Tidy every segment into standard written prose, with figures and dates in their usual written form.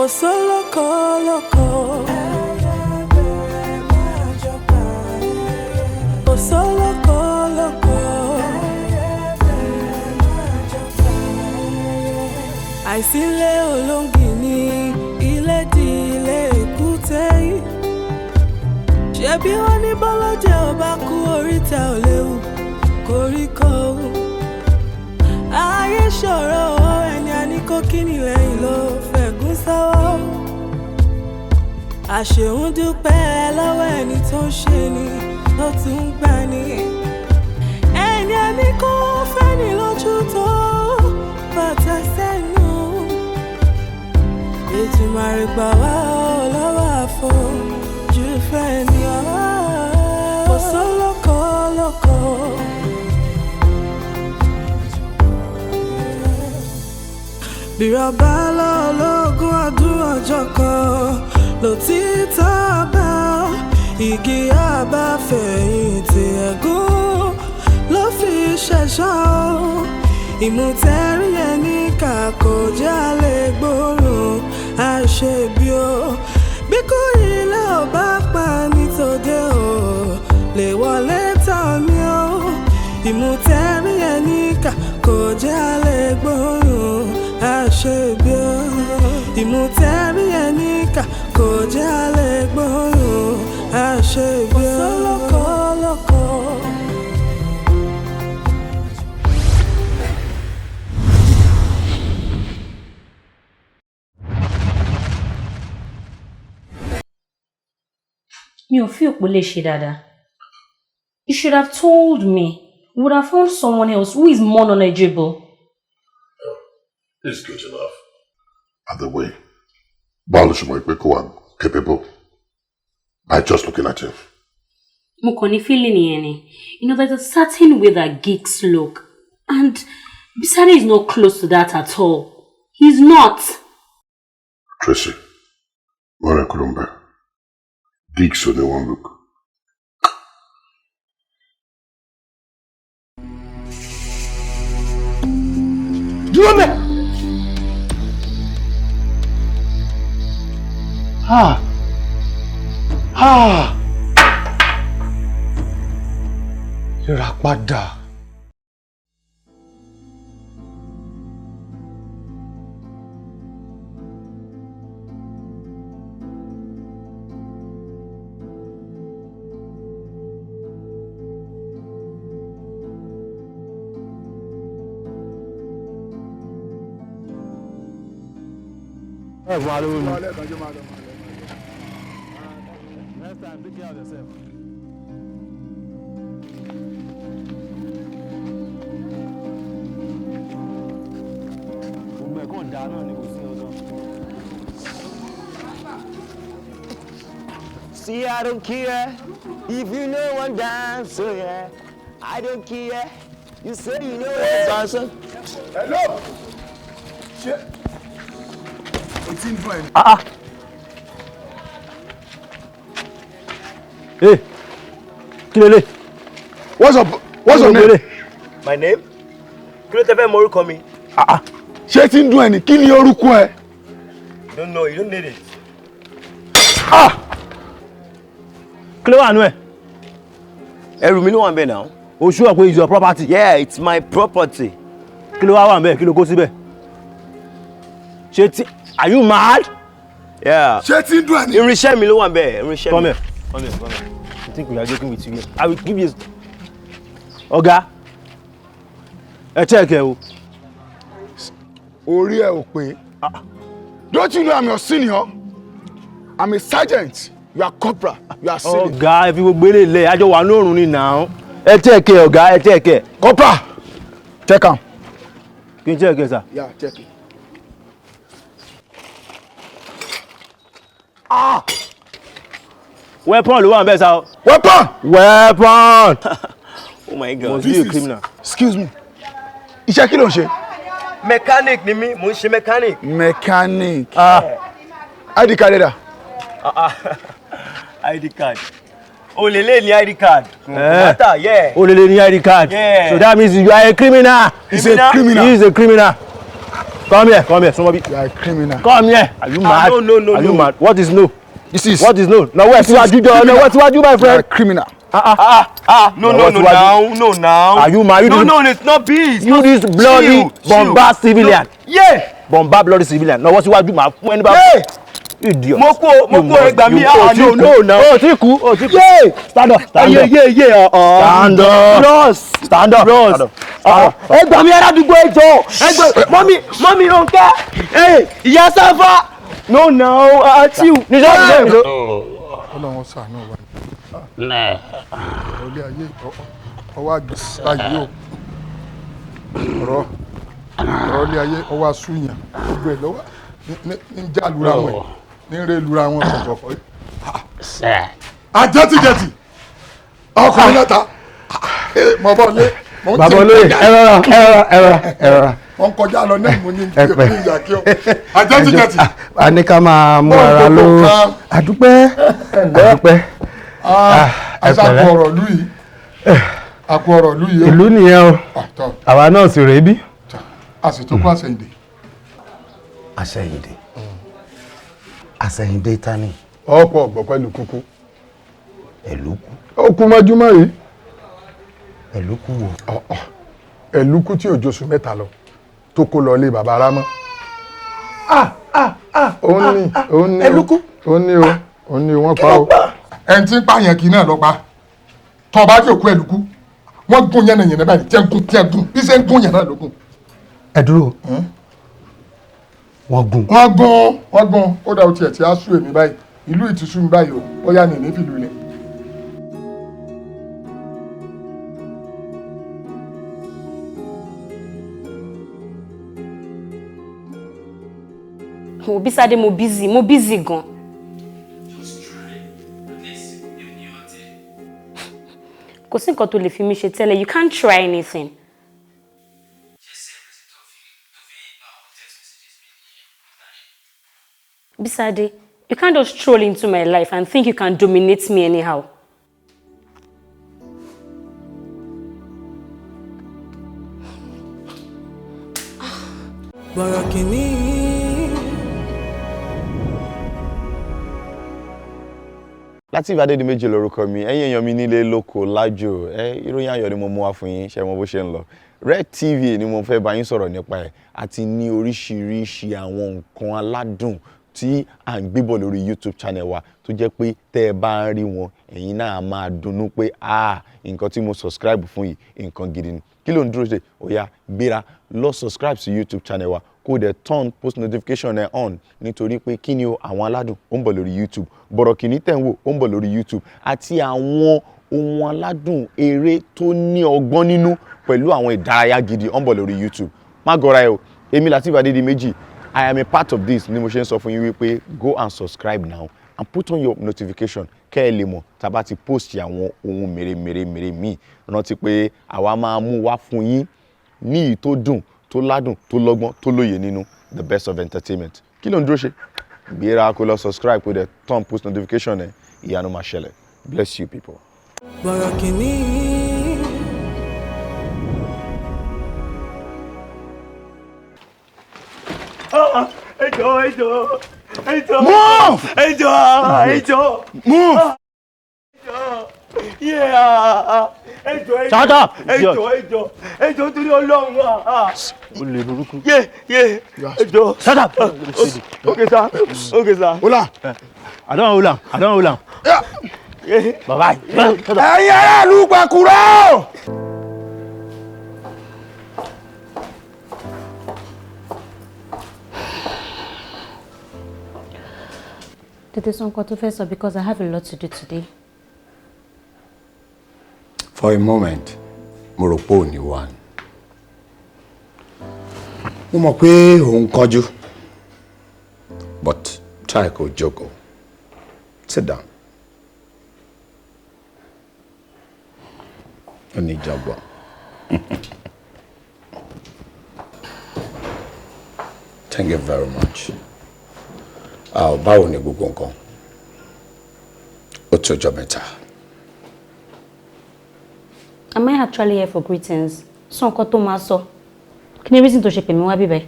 Kò sólókò lóko. Kò sólókò lóko. Àìsílé olóńgì ní ilé di ilé èkúté yìí. Ṣebí wọ́n ní bọ́lọ́jẹ́ ò bá kú, oríta ò léwu koríko. Ayé ṣòro, ẹni a ní kó kíni lẹ́yìn ló fẹ̀gún sọ́wọ́. Àṣehùn dúpẹ́ lọ́wọ́ ẹni tó ń ṣe ni tó tún ń gbà ní. Ẹni a ní kó fẹ́ni lójú tó bàtà sẹ́nu. Ètùmàrè gbà wá ọ lọ́wọ́ àfojú fẹ́ ni ọ́. Kò sólókò lóko. Bírọ̀bá lọ́lọ́gún ọdún, ọjọ́ kan lòtítọ́ bá igi àbáfẹ̀yìntì, ẹ̀gún ló fi ṣẹ̀ṣọ́. Ìmùtẹ́rí ẹni kà kò jálè gbòòrùn àṣebí o. Bí kò ilé ò bá pa nítòde o lè wọlé tán mi o. Ìmùtẹ́rí ẹni kà kò jálè gbòòrùn àṣebí o. Ìmùtẹ́rí ẹni kà kò jálè gbòòrùn àṣebí o. Kò sólókò lóko. Mi ò feel pé ó lè ṣe dáadáa. You should have told me. We would have found someone else who is more knowledgeable. It's good enough. By the way, báwo ló ṣe mọ̀ pé kò wà capable by just looking at him? Mo kàn ní feeling yẹn ni. You know, there's a certain way that geeks look. And Bisade is not close to that at all. He's not. Tracy, wọ́n rẹ̀ kúrò ń bẹ̀. Geeks ò ní one look. Dúró mẹ́. Ha ha! Ìràpadà. Ẹ fún wa lówó ni. Next time, take care of yourself. Gbogbo ẹ̀ kàn dáa náà ni, kò sí ọ̀dọ́. See, I don't care if you know one dance, so yeah. I don't care. You say you know one dance. Hello. Ṣé o ti ń dún ẹ? Ah ah. Hey, kí lélẹ̀? What's up? What's your name? My name? Kí ló tẹ fẹ́ mọ orúkọ mi? Ah ah. Ṣé tí ń dún ẹ ní? Kí ni orúkọ ẹ? You don't know, you don't need it. Ah! Kí ló wà nú ẹ̀? Ẹrù mi ló wà ń bẹ̀ náà. O sure pé it's your property? Yeah, it's my property. Kí ló wá wà ń bẹ̀? Kí ló kó síbẹ̀? Ṣé tí, are you mad? Yeah. Ṣé tí ń dún ẹ ní? Irinṣẹ́ mi ló wà ń bẹ̀, irinṣẹ́ mi. Come here. Come here, come here. You think we are joking with you here? I will give you. Ọ̀gá, ẹ check ẹ o. Orí ẹ ò pé. Don't you know I'm your senior? I'm a sergeant. You are corporal. You are senior. Ọ̀gá, ẹ fi gbogbo eré lẹ̀, àjọ wà lóòrùn ni now. Ẹ check ẹ, ọ̀gá, ẹ check ẹ. Corporal, check am. Kí n check ẹ, sir? Yeah, check it. Ah! Weapon ló wà ń bẹ̀ sá o. Weapon! Weapon! Oh my God. Must be a criminal. Excuse me. Iṣẹ́ kí ló ń ṣe? Mechanic ni mí, mò ń ṣe mechanic. Mechanic. Ah. ID card dà? ID card. O lè lè ní ID card. Eh. Matter, yeah. O lè lè ní ID card. Yeah. So that means you are a criminal. He's a criminal. He is a criminal. Come here, come here, somebody. You are a criminal. Come here. Are you mad? No, no, no, Are you no. mad? What is no? This is. What is no? Now where síwájú jọ? Now where síwájú, my You are a friend? criminal. Ah, no, Now no, what no, do I now, no, now. Are you mad? You No, this- no, it's not peace. You this bloody Chill, chill. bomba civilian. Yeah. Bomba bloody civilian. Now what's síwájú máa fún ẹni bá. Yeah. Idiot. Mo kú o, mo You kú o, ẹ gbà mí. you- Ah, o ti no, kú. no, now. O ti kú, o ti kú. Yeah. Stand up, stand Yeah, up. yeah, yeah. Stand up. Bros. Stand up. Bros. Stand up. Stand up. Ẹ gbà mí aládùúgbò, ẹ jọ̀ọ́. Ẹ gbà mọ́mí, mọ́mí Ronke. Ẹ ìyá Sáfà. No, no, chill. Níṣó, níṣó, níṣó. Ọlọ́run ṣàánú wa. Ọ̀rọ̀ ilé ayé ọwọ́ àgbẹ̀ báyìí o. Ọ̀rọ̀ ilé ayé ọwọ́ àsúnyàn gbogbo ẹ̀ lọ́wọ́ ní ń já lura wọn ní ń ré lura wọn kọ̀kọ̀kọ̀. Àjẹtìjẹtì ọkùnrin mẹ́ta mọ̀ bọ́ lé. Bàbá olóyè, ẹ rọra, ẹ rọra, ẹ rọra, ẹ rọra. Wọ́n kọjá lọ náà, mo ní Ẹ pẹ́. ní ìyá kí ọ. Àjẹtìjẹtì. A ní ká máa mú ara ló. Àdúpẹ́, àdúpẹ́. Ẹ Àṣà pẹ̀lẹ́. àkú ọ̀rọ̀ ìlú yìí. Àkú ọ̀rọ̀ ìlú yìí o. Ìlú nìyẹn o. Àtọ̀. Àwa náà sì rèé bí. A sì tó kó àṣẹyìndè. Àṣẹ̀yìndé? Àṣẹ̀yìndé ta ni? Ọ̀pọ̀ ọ̀gbọ̀ pẹ̀lú kúkú. Ẹ̀lúkú? Ó kú mọ́júmọ́ yìí. Ẹ̀lúkú wo? Ẹ̀lúkú tí òjò oṣù 3 lọ tó kó lọ ilé bàbá Rámọ́. Òun ní, òun ní o. Ẹ̀lúkú? Òun ní o, òun ní o, wọ́n pa o. Ẹni tí ń pààyàn kì í náà lọ pa. Tọ́ ọba jẹ́ òkú ẹ̀lúkú, wọ́n gún yànnàyànnà báyìí, tí ẹ gún, tí ẹ gún, bí ṣe ń gún yàn náà ló gún. Ẹ dúró, wọ́n gún? Wọ́n gún, wọ́n gún, kódà ó tiẹ̀ tí á sú èmi báyìí, ìlú ìtìsú mi báyìí o, ó yá ní ìnífìlú ilẹ̀. Mo Bísádé, mo busy, mo busy gan. Kò sí nǹkan tó lè fi mí ṣe tẹ́lẹ̀. You can't try anything. Bísádé, you can't just stroll into my life and think you can dominate me anyhow. Bọ̀rọ̀ kìíní. Lateef Adédìméjì lórúkọ mi. Ẹ̀yin èèyàn mi nílé lóko lájò, ẹ ìròyìn ayọ̀ ni mo mú wá fún yín. Ṣe mọ bó ṣe ń lọ? Red TV ni mo fẹ́ bá yín sọ̀rọ̀ nípa ẹ̀, àti ní oríṣiríṣi àwọn nǹkan aládùn tí à ń gbébọ̀ lórí YouTube channel wa, tó jẹ́ pé tẹ́ ẹ bá ń rí wọn, ẹ̀yin náà máa dunnú pé, ah, nǹkan tí mo subscribe fún yìí, nǹkan gidi ni. Kí ló ń dúró ṣe? Ó yá, gbéra lọ subscribe sí YouTube channel wa, kó o dẹ̀ turn post notification ẹ̀ on, nítorí pé kí ni o, àwọn aládùn ó ń bọ̀ lórí YouTube. Bọ̀rọ̀kìnní tẹ̀ ń wò ó ń bọ̀ lórí YouTube, àti àwọn ohun aládùn eré tó ní ọgbọ́n nínú pẹ̀lú àwọn ìdárayá gidi ó ń bọ̀ lórí YouTube. Má gọra ẹ o. Èmi Lateef Adédìméjì, I am a part of this ni mo ṣe ń sọ fún yín wípé go and subscribe now and put on your notification, kẹ́ ẹ lè mọ̀ tá a bá ti post àwọn ohun mèremère míì. Rántí pé àwa máa mú wá fún yín ní ìyí tó dùn, tó ládùn, tó lọ́gbọ́n, tó lóye nínú, the best of entertainment. Kí ló ń dúró ṣe? Gbéra kó lọ subscribe, kó dẹ̀ turn post notification ẹ. Ìyanu máa ṣẹlẹ̀. Bless you people. Bọ̀rọ̀ kìíní. Ẹ jọ̀ọ́, ẹ jọ̀ọ́, ẹ jọ̀ọ́. Move! Ẹ jọ̀ọ́, ẹ jọ̀ọ́. Move! Yeah. Ẹ jọ̀ọ́, ẹ jọ̀ọ́. Shut up! Ẹ jọ̀ọ́, ẹ jọ̀ọ́, ẹ jọ̀ọ́, torí Ọlọ́run. O lè burúkú. Yeah, yeah. Ẹ jọ̀ọ́. Shut up! Okay sir, okay sir. Hola. I don hold am. I don hold am. Bye bye. Ẹ̀yin aráàlú Pàkúrọ̀. Tètè sọ nǹkan tó fẹ́ sọ because I have a lot to do today. For a moment, mo rò pé ò ní wá ni. Mo mọ̀ pé òun kánjú. But try kó jókòó. Sit down. Ó ní ìjọ̀gbọ̀n. Thank you very much. Ah, báwo ni gbogbo nǹkan? Ó tó ọjọ́ mẹ́ta. Am I actually here for greetings? Sọ nǹkan tó máa sọ. Kí ni reason tó ṣe pè mí wá bíbẹ̀?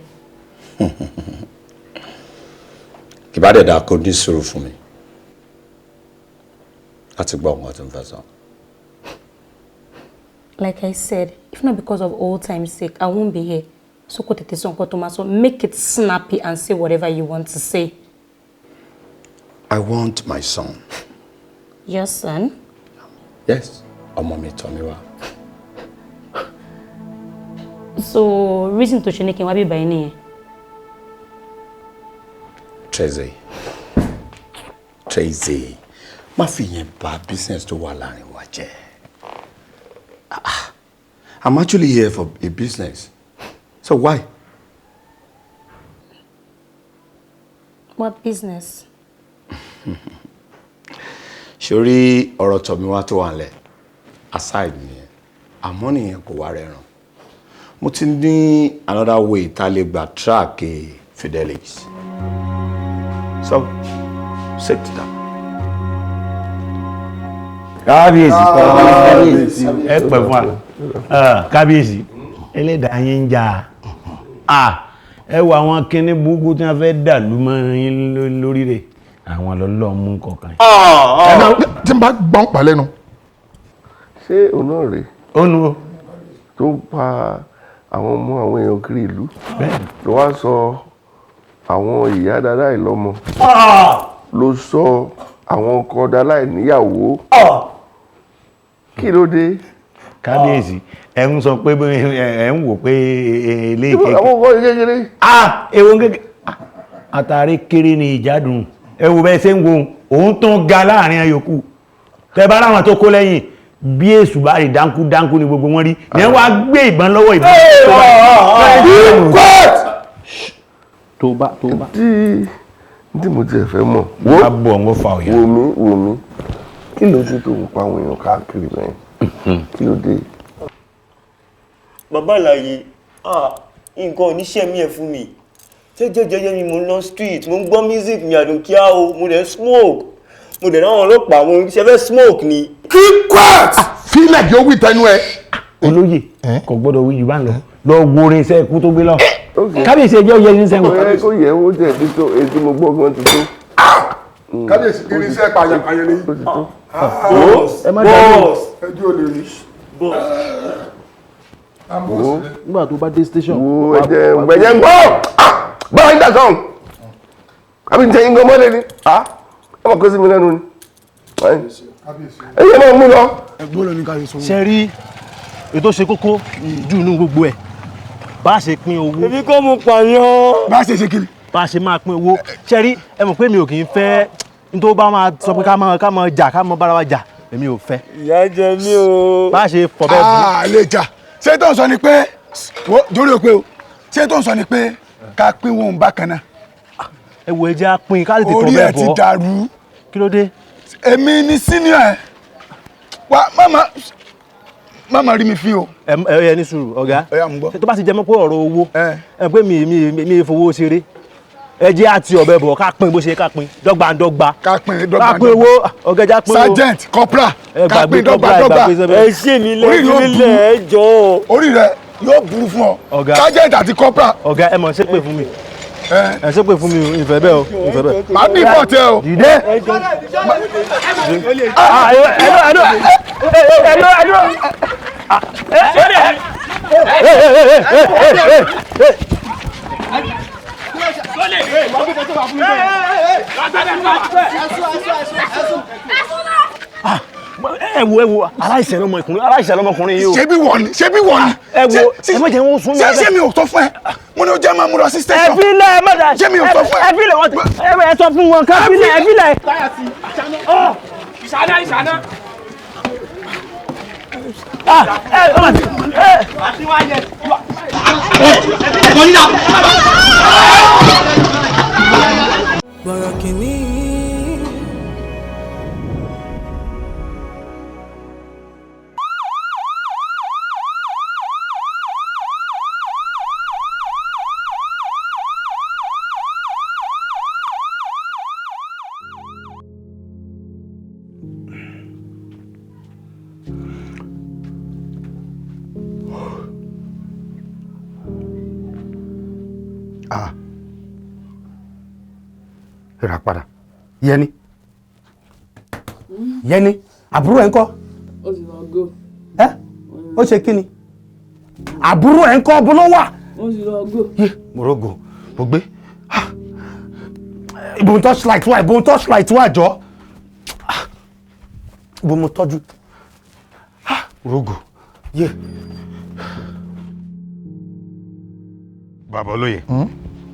Kì bá dẹ̀ dáa kó ní sùúrù fún mi láti gbọ́ nǹkan tó ń fẹ́ sọ. Like I said, if not because of old time's sake, I won't be here. So kó tètè sọ nǹkan tó máa sọ, make it snappy and say whatever you want to say. I want my son. Your son? Yes, ọmọ mi Tọ́míwá. So reason tó ṣe ní kí n wá bí báyìí nìyẹn. Tracy, Tracy, má fi yẹn bà business tó wà láàrin wa jẹ́. Ah, I'm actually here for a business. So why? What business? Sórí ọ̀rọ̀ Tọ́míwá tó wà nílẹ̀, aside nìyẹn, àmọ́ nìyẹn kò wá rẹ̀ràn. Mo ti ní another way tá a lè gbà track Fidelis. So, sit down. Kábíyèsí, kábíyèsí, ẹ pẹ́ fún wa. Kábíyèsí, ẹlẹ́dàá yín ń jà. Ẹ wo àwọn kinní burúkú tí wọ́n fẹ́ dà lú mọ́ yín lórí rẹ̀. Àwọn lọ́lọ́ mú kọ̀ọ̀kan. Tí n bá gbọ́n pa lẹ́nu. Ṣé òun náà rèé? Ó nu o. Tó ń pa àwọn ọmọ àwọn èèyàn kiri ìlú. Ló wá sọ àwọn ìyá dáadáa ìlọ́mọ. Ló sọ àwọn ọkọ dáadáa ìníyàwó. Kí ló dé? Kábíyèsí, ẹ ń sọ pé ẹ ń wò pé eléyìí kékeré. Àwọn ọkọ kékeré. Ewo kékeré. Àtàrí kéré ni ìjádùn. Ẹ wo bẹ́ẹ̀ ṣe ń wo òun tó ń ga láàrin ayòkù. Tẹ bá ráwọn tó kó lẹ́yìn bí èṣù bá rí dáńkú dáńkú ni gbogbo wọn rí. Ní wọ́n á gbé ìbọn lọ́wọ́ ìbọn. Tó bá tó bá. Tí mo tiẹ̀ fẹ́ mọ̀. Wọ́n á bọ̀ ọ̀ngọ́ fa òyà. Wò mí wò mí. Kí ló dé tó ń pa àwọn èèyàn káàkiri bẹ́ẹ̀? Kí ló dé? Bàbá àlàyé, nǹkan oníṣẹ́ mi ẹ̀ fún mi. Jẹ́jẹ́jẹ́jẹ́ mi mo ń lọ street, mo ń gbọ́ music mi àdùnkíá o, mo dẹ̀ smoke. Mo dẹ̀ ráwọn ọlọ́pàá, mo ṣe fẹ́ smoke ni. Keep quiet! Fílẹ̀ yóò wí tẹnu ẹ. Olóyè kò gbọ́dọ̀ wí jù bá ń lọ. Lọ wo orin iṣẹ́ ikú tó gbé lọ. Kábíyèsí ẹjọ́ yẹ ní sẹ́wọ̀n. Ó yẹ kó yẹ ó jẹ́ ti tó etí mo gbọ́ gan ti tó. Kábíyèsí irinṣẹ́ pààyàn-pààyàn lèyí. Boss! Ẹjọ́ olè rí. Nígbà tó bá dé station. Wo ẹ̀jẹ̀ ẹ̀jẹ̀ ń gbọ́! Báwo ni dàsán? Àbí ntẹ̀yìn gan mọ́lẹ̀ ni? Ẹ máa kó sí mi lẹ́nu ni. Ẹ̀yẹ́ máa mú lọ. Ṣé rí ètò ṣe kókó jù nínú gbogbo ẹ̀? Bá a ṣe pín owó. Èmi kọ́ mo pààyàn. Bá a ṣe ṣe kiri. Bá a ṣe máa pín owó. Ṣé rí ẹ mọ̀ pé mi ò kì í fẹ́ n tó bá máa sọ pé ká máa jà ká máa bára wa jà èmi ò fẹ́. Ìyá jẹ mí o. Bá a ṣe fọ̀ bẹ́ẹ̀ bú. A lè jà. Ṣé tó ń sọ ni pé jórí o pé o ṣé tó ń sọ ni pé ká pín wọn bákan náà. Ẹ wo ẹjẹ́ á pín ká lè tètè bẹ́ẹ̀ bọ́. Orí ẹ ti dàrú. Kí ló dé? Èmi ni senior ẹ. Wá má má rí mi fi o. Ẹ ẹ ní sùúrù ọ̀gá. Tó bá ti jẹ mọ́ pé ọ̀rọ̀ owó ẹ pé mi fowó ṣeré. Ẹ jẹ́ àti ọ̀bẹ bọ̀ ká pín bó ṣe ká pín dọ́gbandọ́gba. Ká pín dọ́gbandọ́gba. Ká pín owó ọ̀gá ẹja pín owó. Sergeant corporal ká pín dọ́gbandọ́gba. Ẹ ṣe mi lẹ́ẹ̀lẹ́ ẹ jọ̀ọ́. Orí rẹ yóò burú fún ọ. Sergeant àti corporal. Ọ̀gá ẹ mọ̀ ṣe pé fún mi. Ẹ ṣe pé fún mi ìfẹ́ bẹ́ẹ̀ o ìfẹ́ bẹ́ẹ̀. Màá ní ìfọ̀ tẹ o. Dìde. Ẹ wo aláìṣẹ̀ lọmọkùnrin aláìṣẹ̀ lọmọkùnrin yìí o. Ṣebí wọ ni ṣebí wọ ni. Ẹ wo ẹ má jẹ́ wọ́n sún mi. Ṣé mi ò tọ́ fún ẹ? Mo ní o jẹ́ máa mú lọ sí station. Ẹ fi lẹ̀ ẹ má dà. Ṣé mi ò tọ́ fún ẹ? Ẹ fi lẹ̀ wọ́n ti ẹ sọ fún wọn ká fi lẹ̀ ẹ fi lẹ̀. Ìṣáná ìṣáná. Bọ̀rọ̀ kìíní. Ah. Ìràpadà. Yẹni. Yẹni, àbúrò ẹ̀ ń kọ́? Ó ti lọ go. Ẹ́, ó ṣe kí ni? Àbúrò ẹ̀ ń kọ́, bó ló wà? Ó ti lọ go. Yé, mo rógo, mo gbé. Ìbọn torchlight wà, ìbọn torchlight wà jọ. Ìbọn mo tọ́jú. Rógo, yé. Bàbá olóye,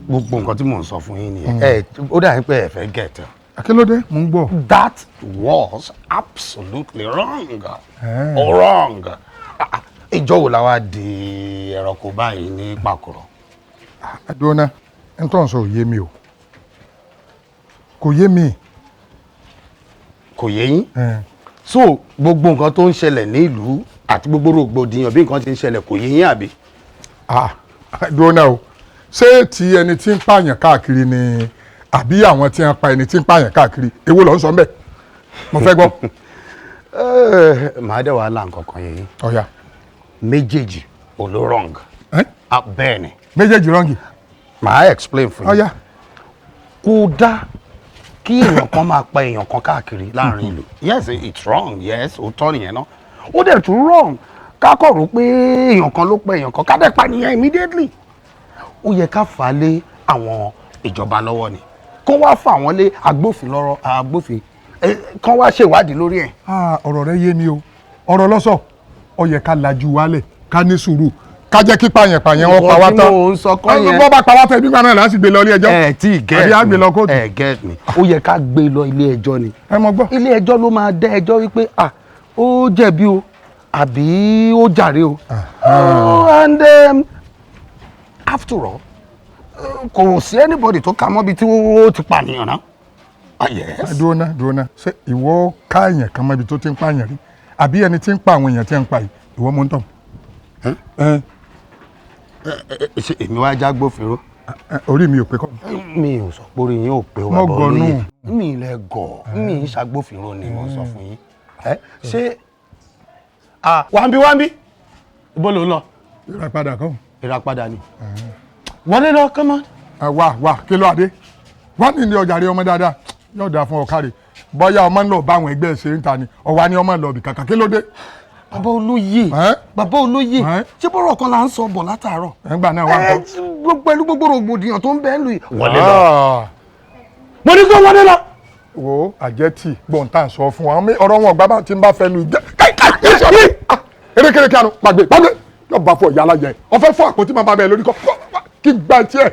gbogbo nǹkan tí mò ń sọ fún yín nìyẹn. Ẹ ó dà pé ẹ fẹ́ get. Kí ló dé? Mò ń gbọ́. That was absolutely wrong. Oh, wrong. Ìjọ wo la wá di ẹranko báyìí ní pàkúrọ̀? Àdúróná, n tó ń sọ ò yé mi o. Kò yé mi. Kò yé yín? So gbogbo nǹkan tó ń ṣẹlẹ̀ ní ìlú àti gbogbo rògbòdìyàn bí nǹkan ti ń ṣẹlẹ̀ kò yé yín àbí? Àdúróná o, ṣé ti ẹni tí ń pààyàn káàkiri ni àbí àwọn tí ń pa ẹni tí ń pààyàn káàkiri, èwo ló ń sọ ńbẹ̀? Mo fẹ́ gbọ́. Màá dẹ̀ wàhálà nǹkan kan yẹn. Ọ̀yà. Méjèèjì ò ló wrong. Bẹ́ẹ̀ ni. Méjèèjì wrong. Màá explain fún yín. Ọ̀yà. Kò dáa kí èèyàn kan máa pa èèyàn kan káàkiri láàrin ìlú. Yes, it's wrong. Yes, òótọ́ nìyẹn náà. Ó dẹ̀ tún wrong ká kọ̀ rò pé èèyàn kan ló pa èèyàn kan ká dẹ̀ pa nìyẹn immediately. Ó yẹ ká fà á lé àwọn ìjọba lọ́wọ́ ni, kó wá fà wọ́n lé agbófin lọ́rọ̀, agbófin kán wá ṣèwádìí lórí ẹ̀. Ọ̀rọ̀ rẹ yé mi o, ọ̀rọ̀ lọ́sọ̀, ó yẹ ká lajú wálẹ̀, ká ní sùúrù, ká jẹ́ kí pààyàn pààyàn wọn pa wá tán. Nǹkan tí mò ń sọ kọ́ yẹn. Wọ́n bá pa wá tán, ibi gbà náà láti gbé lọ ilé ẹjọ́. Ẹ tí get àbí á gbé lọ kóòtù. Ẹ get me, ó yẹ ká gbé lọ ilé ẹjọ́ ni. Ẹ mọ gbọ́. Ilé ẹjọ́ ló máa dá ẹjọ́ wípé ah ó jẹ̀bi o àbí ó jàre o. And after all, kò sí anybody tó ka mọ́bi tí ó ti pànìyàn náà. Yes. Dúróná dúróná, ṣé ìwọ káàyàn kan mọ́bi tó ti ń pààyàn rí àbí ẹni tí ń pa àwọn èèyàn tí ń pa yìí ìwọ mú ń tàn? Ṣé èmi wá já gbófinró? Orí mi ò pé kọ́. Mi ò sọ pé orí yín ò pé wà bọ́ lóye. Mi ilẹ̀ gọ̀, mi ń ṣàgbófinró ni mo sọ fún yín. Ṣé wàǹbí wàǹbí ibo ló ń lọ? Ìràpadà kọ́. Ìràpadà ni. Wọlé lọ, come on. Wà wà kí ló adé wà ní ilé ọjà rí ọmọ dáadáa yóò dáa fún ọkàrè bóyá ọmọ ń lọ bá àwọn ẹgbẹ́ ṣe ń ta ni ọ̀wá ni ọmọ ń lọ bì kàkà kí ló dé. Bàbá olóyè, bàbá olóyè, ṣé bọ́rọ̀ kan là ń sọ bọ̀ látàárọ̀? Ẹ̀ngbà náà wà ń kọ́. Pẹ̀lú gbogbo rògbòdìyàn tó ń bẹ́ẹ̀ lù yìí. Wọlé lọ. Mo ní kó wọlé lọ. Wo àjẹtì gbọ̀ntàn sọ fún wa ọ̀rọ̀ wọn ọ̀gbá bá ti ń bá fẹnu ìjẹ́ erékeré kí anu gbàgbé gbàgbé yóò bá fọ ìyá alájẹ ọ̀fẹ́ fún àpótí máa bá bẹ́ẹ̀ lórí kọ́ kí gbà tiẹ̀.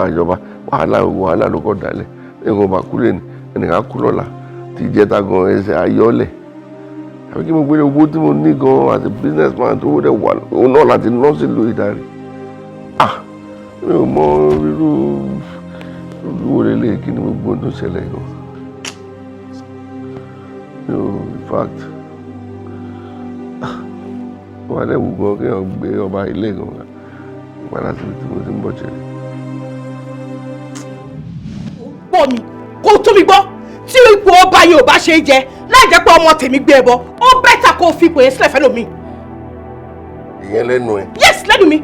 Àjọba wàhálà wàhálà ló kọ́ dalẹ̀ ẹnìkan bá kú lẹ́nu ẹnìkan kú lọ́la tí ìjẹta gan ẹsẹ̀ ayọ́lẹ̀ àbí kí mo gbé owó tí mo ní gan as a business man tó dẹ̀ wà òun náà láti ná sílùú ìdarí. Ah, mi ò mọ irú wo lélẹ̀ kí ni gbogbo tó ṣẹlẹ̀ gan. Mi ò, in fact, wà lẹ́wù gan kéèyàn gbé ọba ilé gan padà síbi tí mo ti ń bọ̀ jẹ́. Gbọ́ mi kó tó mi gbọ́ tí ipò ọba yìí ò bá ṣe é jẹ Láì jẹ́ pé ọmọ tèmi gbé ẹbọ, ó better kó o fi ipò yẹn sílẹ̀ fẹ́lòmíì. Ìyẹn lẹ́nu ẹ̀. Yes, lẹ́nu mi.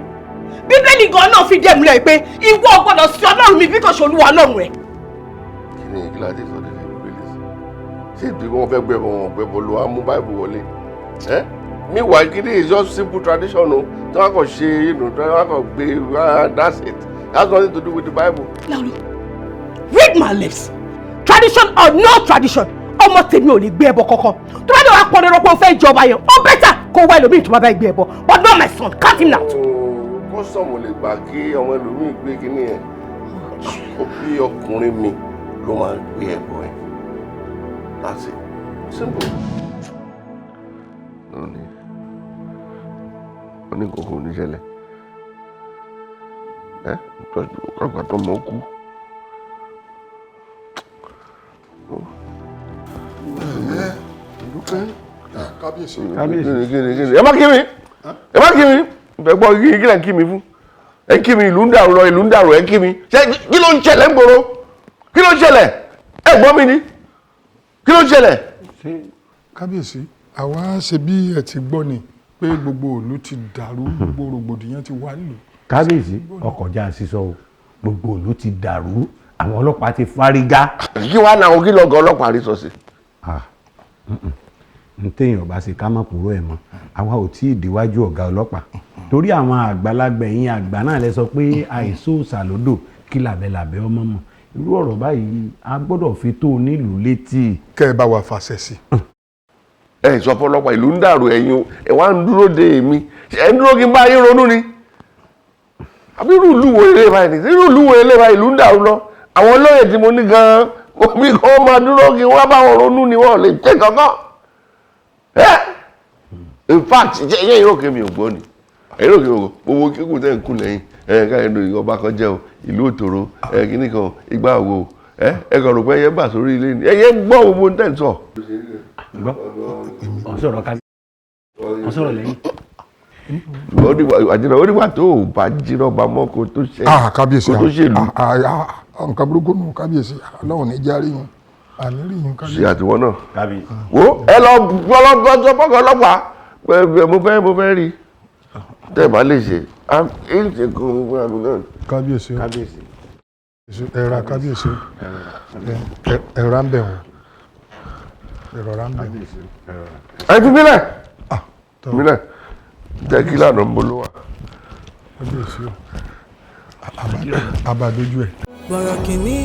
Bíbélì gan náà fi díẹ̀ múlẹ̀ pé ìwọ ò gbọ́dọ̀ sí Ọlọ́run mi bí kò ṣe Olúwa Ọlọ́run ẹ̀. Kí ni kí láti sọ nílé Bíbélì sí? Ṣé ìdí wọn fẹ́ gbẹ̀bọ̀ wọn gbẹ̀bọ̀ ló wá mú Báìbù wọlé? Ẹ́ meanwhile kí ni is just simple tradition o tí wọ́n kàn ṣe tí wọ́n kàn gbé, that's it. That's nothing to do with the Bible. Láolú, read my lips. Tradition or no tradition, ọmọ tèmi ò lè gbé ẹbọ kankan. Tó bá dé wàá pọn dandan pé o fẹ́ jọba yẹn, ó better kó wá ẹlòmíì tó bá bá gbé ẹbọ. But not my son, count him out. Kọ́sọ̀mù lè gbà kí ọmọ ẹlòmíì gbé kínní yẹn. Ó bí ọkùnrin mi ló máa gbé ẹbọ yẹn. That's it. Simple. Ó ní kókó oníṣẹ́lẹ̀. Ẹ́ ọgbà tó mọ̀ kú. Kábíyèsí. Kábíyèsí. Ẹ má kí mi. Ẹ má kí mi. Ẹ gbọ́ kí lẹ̀ ń kí mi fún. Ẹ kí mi, ìlú ń dàrú lọ, ìlú ń dàrú, ẹ kí mi. Ṣé kí ló ń ṣẹlẹ̀ ń gbòòrò? Kí ló ń ṣẹlẹ̀? Ẹ gbọ́ mi ni. Kí ló ń ṣẹlẹ̀? Kábíyèsí, àwa ṣe bí ẹ ti gbọ́ ni pé gbogbo ìlú ti dàrú, gbogbo rògbòdìyàn ti wà nílùú. Kábíyèsí, ọkọjá sísọ o, gbogbo ìlú ti dàrú, àwọn ọlọ́pàá ti fárígá. Kí wàá náà kí lọ́gọ̀ ọlọ́pàá rí sọ sí. N téèyàn bá ṣe ká má kúrò ẹ̀ mọ́, àwa ò tí ì déwájú ọ̀gá ọlọ́pàá torí àwọn àgbàlagbà ẹ̀yìn àgbà náà lẹ sọ pé àìsó òsàlódò kí làbẹ́làbẹ́ ọmọ mọ̀. Irú ọ̀rọ̀ báyìí a gbọ́dọ̀ fi tó onílùú létí. Kẹ́ ẹ bá wa fàṣẹ sí. Ẹ sọ fọlọ́pàá ìlú ń dàrú, ẹ̀yin ẹ wá ń dúró de èmi, ẹ ń dúró kí n bá yín ronú ni. Àbí irú ìlú wo eré báyìí ni? Irú ìlú wo eré báyìí, ìlú ń dàrú lọ. Àwọn olóyè tí mo ní gan-an omi kan máa dúró kí wọ́n bá wọn ronú ni, wọ́n lè jẹ́ kankan. In fact, ṣe ìró kí mi ò gbọ́ ni? Ìró kí mi ò gbọ́. Gbogbo kíkùn tẹ̀ ń kú lẹ́yìn ẹ̀ ká ẹnu ọba kan jẹ́ o, ìlú òtòrò ẹ̀ kíní kan igbá òwò ẹ̀ ẹ̀ kàn rò pé ẹyẹ bà sórí ilé ni, ẹyẹ gbọ́ gbogbo tẹ̀ ń sọ. Ọ̀sọ̀rọ̀ lẹ́yìn. Àjẹnà onígbà tó o bá jírọ̀bà mọ́ kó tó ṣe kábíyèsí kó tó ṣèlú. Nǹkan burúkú nù kábíyèsí, Ọlọ́run ní járí yín, àní rí yín kábíyèsí. Ṣé àtiwọ́ náà? Wo ẹ lọ gbọ́lọ́gbọ́ fọ́kàn ọlọ́pàá, mo fẹ́ rí tẹ́ ẹ bá lè ṣe é ṣe kó o fún àgùn náà. Kábíyèsí ẹ̀rà kábíyèsí ẹ̀rà ń bẹ̀ wọ́n ẹ̀rọ̀ra ń bẹ̀ wọ́n. Ẹ fi mílẹ̀ mílẹ̀ jẹ́ kí lànà ń bolo wà. Kábíyèsí o, àbàdójú ẹ̀. Bọ̀rọ̀ kìíní.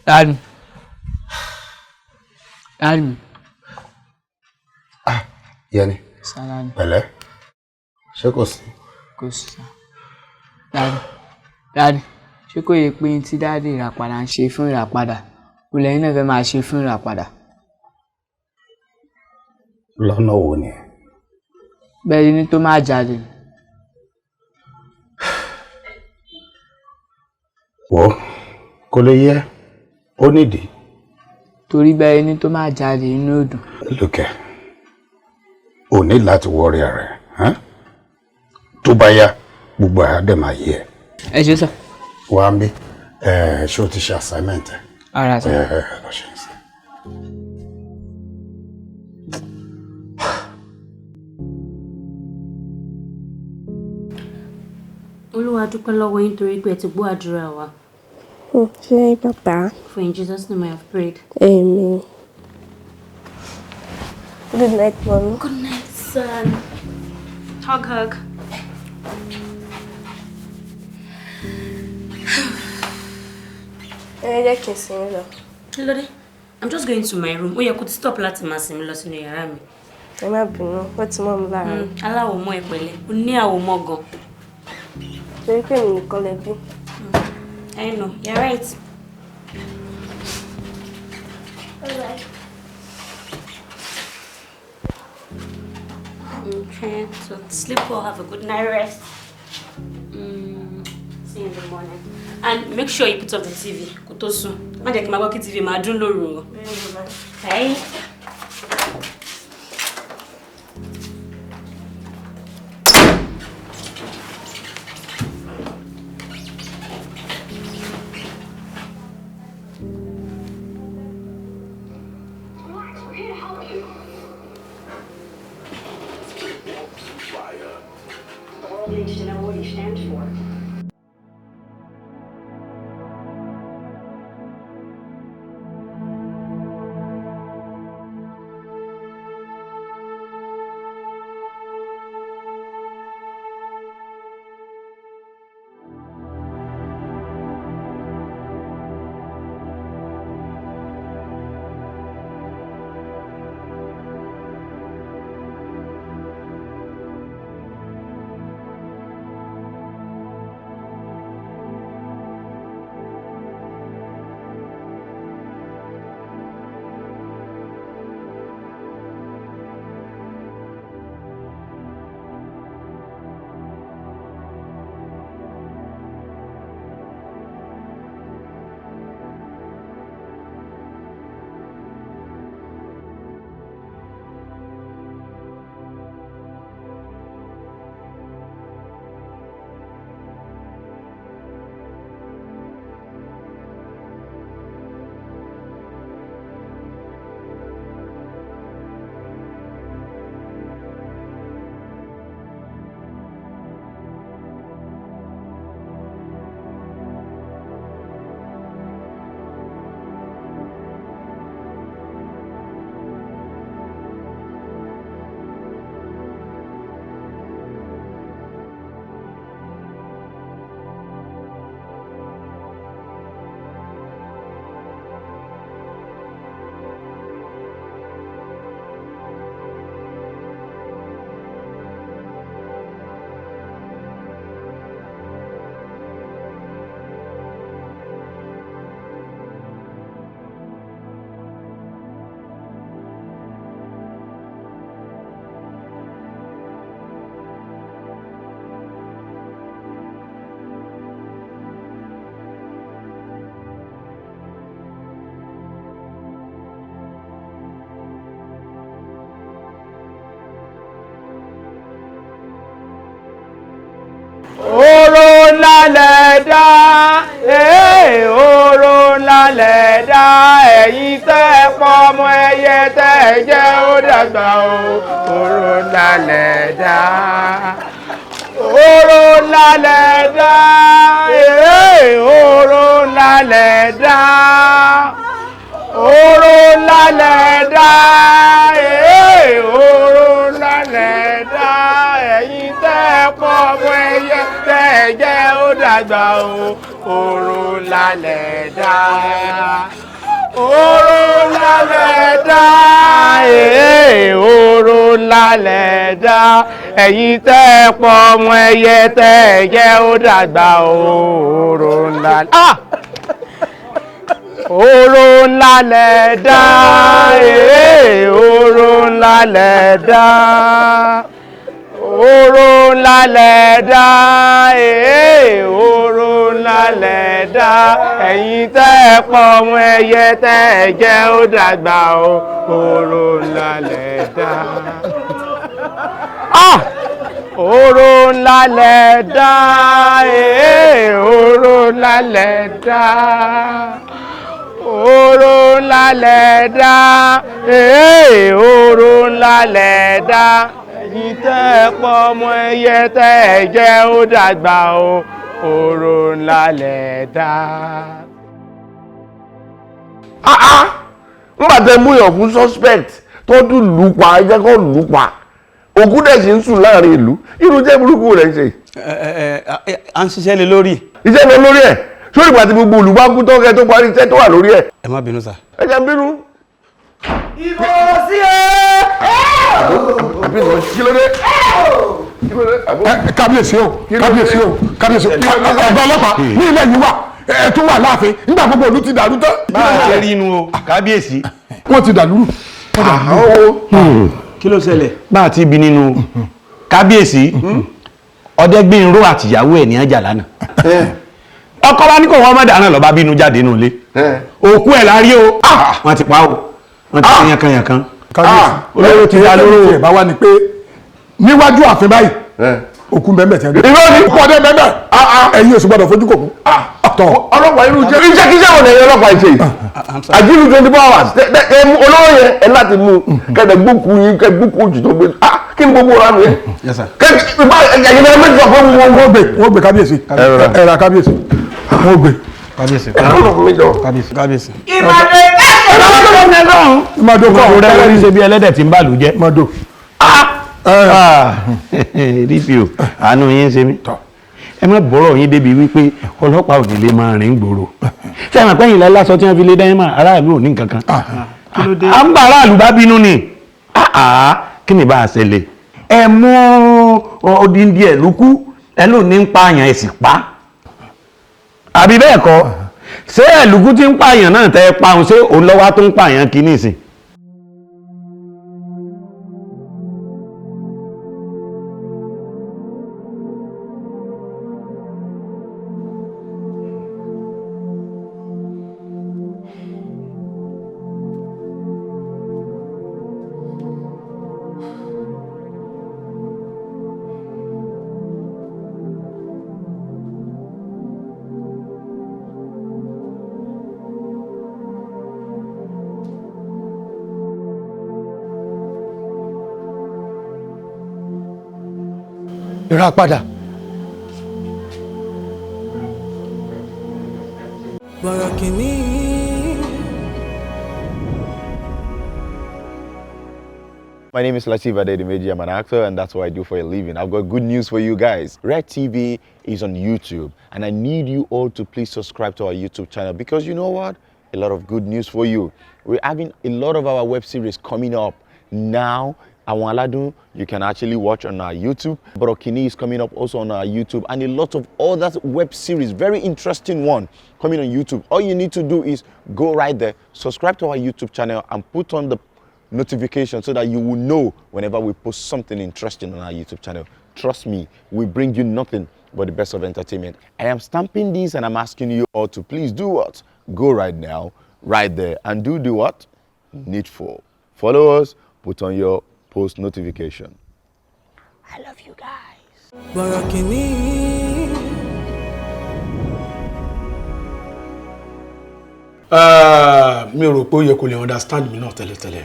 Daddy. Daddy. Ah, Yẹni. Salami. Pẹ̀lẹ́. Ṣé kò sí? Kò sí sá. Daddy. Daddy, ṣé kò yẹ pé tí dáàdì ìràpadà ń ṣe fún ìràpadà, kò lẹ́yìn náà fẹ́ máa ṣe fún ìràpadà? Lọ́nà wo ni? Bẹ́ẹ̀ ni tó máa jáde. Wọ́ kò lè yẹ, ó nídìí. Torí bẹ́ẹ̀ ni tó máa jáde inú òdùn. Lókè, o ní láti wọrí rẹ̀, tó bá yá gbogbo àá dẹ̀ máa yé ẹ. Ẹ ṣe sọ. Wá ń bí, ṣé o ti ṣe assignment ẹ? Ara sọ. Ẹ lọ ṣe é sí. Olúwa dúpẹ́ lọ́wọ́ yín torí pé ẹ ti gbọ́ àdúrà wa. Ṣé bàbá? For in Jesus' name I have prayed. Amen. Good night, Mommy. Good night, son. Hug, hug. Ẹ jẹ́ kí n sinmi lọ. Kí ló dé? I'm just going to my room. Ó yẹ kó ti stop láti máa sinmi lọ sínú yàrá mi. Ẹ má bínú, wọ́n ti mọ́ mi lára. Aláwọ̀ mọ́ ẹ pẹ̀lẹ́, o ní àwọ̀ mọ́ gan. Torí pé mi nìkan lẹ bí. I know, you're right. All right. Okay, so sleep well, have a good night rest. See you in the morning. And make sure you put off the TV. Kó tó sùn. Má jẹ́ kí n máa gbọ́ kí TV máa dún lóru o. Bye. world needs to know what he stands for. Oró ńlá lẹ dá, ee, oró ńlá lẹ dá, ẹ̀yin tẹ́ ẹ pọ̀ ọmọ ẹyẹ tẹ́ ẹ jẹ́ ó dàgbà o, oró ńlá lẹ dá. Oró ńlá lẹ dá, ee, oró ńlá lẹ dá. Oró ńlá lẹ dá, ee, oró ńlá lẹ dá, ẹ̀yin tẹ́ ẹ pọ̀ ọmọ ẹyẹ tẹ́ ẹ jẹ́ ó dàgbà o, oró ńlá lẹ dá. Oró ńlá lẹ dá, ee, oró ńlá lẹ dá, ẹ̀yin tẹ́ ẹ pọ̀ ọmọ ẹyẹ tẹ́ ẹ jẹ́ ó dàgbà o, oró ńlá. Ah! Oró ńlá lẹ dá, ee, oró ńlá lẹ dá. Oró ńlá lẹ dá, ee, oró ńlá lẹ dá, ẹ̀yin tẹ́ ẹ pọ̀ ọmọ ẹyẹ tẹ́ ẹ jẹ́ ó dàgbà o, oró ńlá lẹ dá. Ah! Oró ńlá lẹ dá, ee, oró ńlá lẹ dá. Oró ńlá lẹ dá, ee, oró ńlá lẹ dá, ẹ̀yin tẹ́ ẹ pọ̀ ọmọ ẹyẹ tẹ́ ẹ jẹ́ ó dàgbà o, oró ńlá lẹ dá. Nígbà tẹ mú yàn fún suspect tó dùn lù pa, ẹ jẹ́ kó lù pa, òkú dẹ̀ sì ń sùn láàrin ìlú, irú jẹ́ burúkú rẹ̀ ń ṣe. À ń ṣiṣẹ́ lé lórí. Iṣẹ́ lọ lórí ẹ̀ sórí ìgbà tí gbogbo olùbákú tó kẹ tó parí iṣẹ́ tó wà lórí ẹ̀. Ẹ má bínú sà. Ẹ jẹ́ n bínú. Ìbò sí o. Àbí ìbò kí ló dé? Kábíyèsí o, kábíyèsí o, kábíyèsí o, ọ̀gá ọlọ́pàá ní ilẹ̀ yìí wà, ẹ tún wà láàfin nígbà gbogbo ìlú ti dàrú tán. Bá a ṣe rí inú o, kábíyèsí. Wọ́n ti dàlúrú. Kí ló ṣẹlẹ̀? Bá a ti bí nínú kábíyèsí, Ọdẹ́gbìnró àtìyàwó ẹ̀ ní ọjà lánàá. Ọkọ wa ní kò wọ́n má dáná lọ́ba bínú jáde nínú ilé. Òkú ẹ̀ la rí o, wọ́n ti pa o, wọ́n ti pa yankan yankan. Olóró ti dá lóró. Kábíyèsí bá wà ní pé níwájú ààfin báyìí òkú bẹ́ẹ̀ tí a gbé. Irọ́ ni. Òkú ọdẹ bẹ́ẹ̀ ẹ̀yin oṣù gbọ́dọ̀ fojú kò kú. Ọlọ́pàá irú iṣẹ́ iṣẹ́ wo lẹ́yìn ọlọ́pàá ṣe yìí? Àjílù 24 hours olóró yẹn ẹ láti mú kẹ́dẹ̀ gbókù yín kẹ́ gbókù jù tó gbé. Kí Kí ni gbogbo ra mi? Yes sir. Kí ẹ̀yin náà méjì sọ fún mi. Wọ́n gbé, wọ́n gbé kábíyèsí. Ẹ̀rà kábíyèsí. Wọ́n gbé. Kábíyèsí. Kábíyèsí. Kábíyèsí. Ìmàdò kọ́ rẹ lórí ṣe bí ẹlẹ́dẹ̀ tí ń bàlù jẹ́. Ìmàdò. DPO àánú yín ṣe mí. Ẹ má bọ̀rọ̀ yín débi wípé ọlọ́pàá ò ní lè máa rìn gbòòrò. Ṣé ẹ mọ̀ pé ìlẹ̀ lásọ tí wọ́n fi lé dẹ́yìn mọ́ aráàlú ò ní nǹkan kan. À ń bá aráàlú bá bínú ni. Kí ni bá a ṣẹlẹ̀? Ẹ mú odindi ẹ̀ lukú ẹ ló ní ń pààyàn ẹ sì pa. Àbí bẹ́ẹ̀ kọ́, ṣé ẹ̀lùkú tí ń pààyàn náà tẹ́ ẹ pa òun, ṣé òun lọ́wọ́ tó ń pààyàn kì í nìsín? Ìràpadà. Bọ̀rọ̀kìnní. My name is Lateef Adedimeji. I'm an actor and that's what I do for a living. I've got good news for you guys. Red TV is on YouTube and I need you all to please subscribe to our YouTube channel because you know what? A lot of good news for you. We're having a lot of our web series coming up now. Awon Aladun, you can actually watch on our YouTube. Borokini is coming up also on our YouTube, and a lot of other web series, very interesting one, coming on YouTube. All you need to do is go right there, subscribe to our YouTube channel, and put on the notification so that you will know whenever we post something interesting on our YouTube channel. Trust me, we bring you nothing but the best of entertainment. I am stamping this and I'm asking you all to please do what? Go right now, right there, and do the what? Needful. Follow us, put on your post notification. I love you guys. Bọ̀rọ̀kìnní. Mi ò rò pé ó yẹ kó lè understand mi náà tẹ́lẹ̀tẹ́lẹ̀.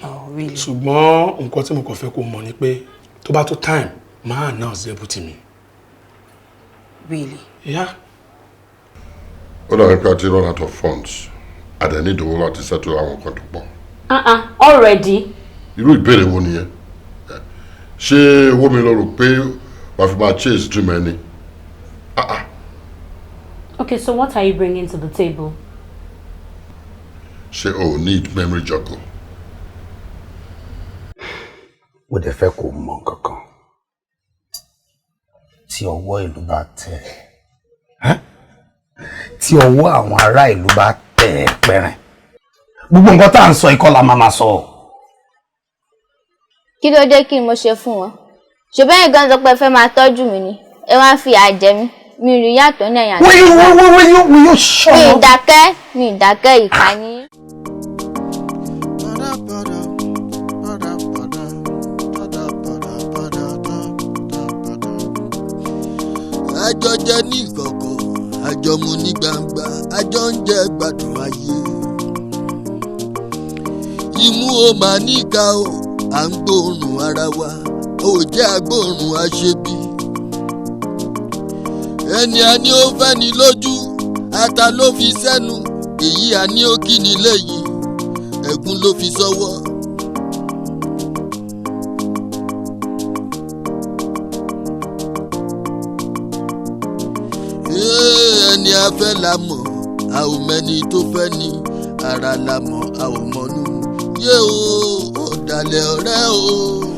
Oh, really? Ṣùgbọ́n nǹkan tí mo kàn fẹ́ kó mọ̀ ni pé tó bá tó time, máa announce debut mi. Really? Yeah. Ó dàbí pé a ti run out of funds. A dẹ̀ ní ìdòwò láti settle àwọn nǹkan tó pọ̀. Already? Irú ìbéèrè wo nìyẹn? Ṣé owó mi lọ rò pé wàá fi máa chase dream ẹni? Okay, so what are you bringing to the table? Ṣé o need memory juggle? Mo dẹ̀ fẹ́ kó mọ̀ kankan. Tí ọwọ́ ìlú bá tẹ̀ ẹ́, tí ọwọ́ àwọn ará ìlú bá tẹ̀ ẹ́ pẹ́rẹ́, gbogbo nǹkan tá à ń sọ ikọ́ la máa ma sọ. Kí ló dé kí mo ṣe fún wọn? Ṣùgbọ́n ẹ̀yin gan sọ pé ẹ fẹ́ máa tọ́jú mi ni, ẹ wá ń fi ìyà jẹ mí, mi rí yàtọ̀ ní ẹ̀yà. Will you shut Mi up? ìdákẹ́, mi ìdákẹ́ ìkà ni. Àjọ jẹ ní ìkọ̀kọ̀, àjọ mu ní gbangba, àjọ ń jẹ gbádùn ayé. Imú o máa níka o, à ń gbóòórùn ara wa, ò jẹ́ agbóòórùn aṣebi. Ẹni a ní ó fẹ́ ni lójú, ata ló fi sẹ́nu, èyí a ní ó kí ni lẹ́yìn, ẹ̀gún ló fi sọ́wọ́. Ẹni a fẹ́ la mọ̀, a ò mẹ́ni tó fẹ́ ni, ara la mọ̀, a ò mọ̀nú. Yé o, ọ̀dàlẹ̀ ọ̀rẹ́ o.